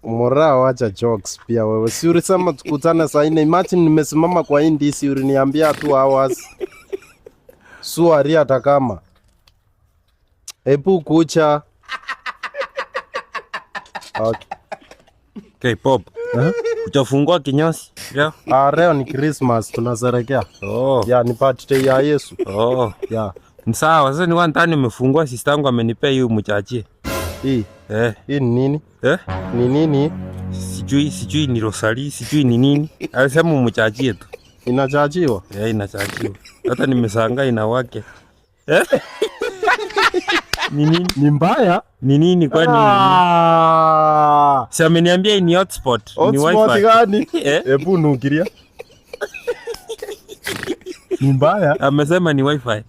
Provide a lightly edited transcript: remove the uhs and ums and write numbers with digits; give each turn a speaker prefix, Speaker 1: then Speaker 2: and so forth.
Speaker 1: Moraa, wacha jokes pia wewe. Si ulisema tukutane saa 4? Imagine nimesimama kwa hii ndisi, uliniambia 2 hours. Suari hata kama. Ebu kucha. Okay.
Speaker 2: Okay, Pop. Utafungua kinyozi leo?
Speaker 1: Ah, leo ni Christmas, tunasherekea.
Speaker 2: Oh.
Speaker 1: Ya, ni birthday ya Yesu.
Speaker 2: Oh.
Speaker 1: Ya.
Speaker 2: Ni sawa. Sasa ni nataka nimefungua, sister yangu amenipea hiyo mchachie.
Speaker 1: Hii.
Speaker 2: Eh.
Speaker 1: Hii ni nini?
Speaker 2: Eh?
Speaker 1: Ni nini?
Speaker 2: Sijui ni rosari, sijui ni nini. Alisema mchachie tu.
Speaker 1: Inachajiwa?
Speaker 2: Eh, inachajiwa. Hata nimeshangaa inawake. Eh? Ni nini?
Speaker 1: Ni mbaya?
Speaker 2: Ni nini kwani?
Speaker 1: Ah.
Speaker 2: Si ameniambia ni hotspot, ni
Speaker 1: Hotspot
Speaker 2: wifi.
Speaker 1: gani?
Speaker 2: Eh?
Speaker 1: Hebu nukiria. Ni mbaya.
Speaker 2: Amesema ni wifi.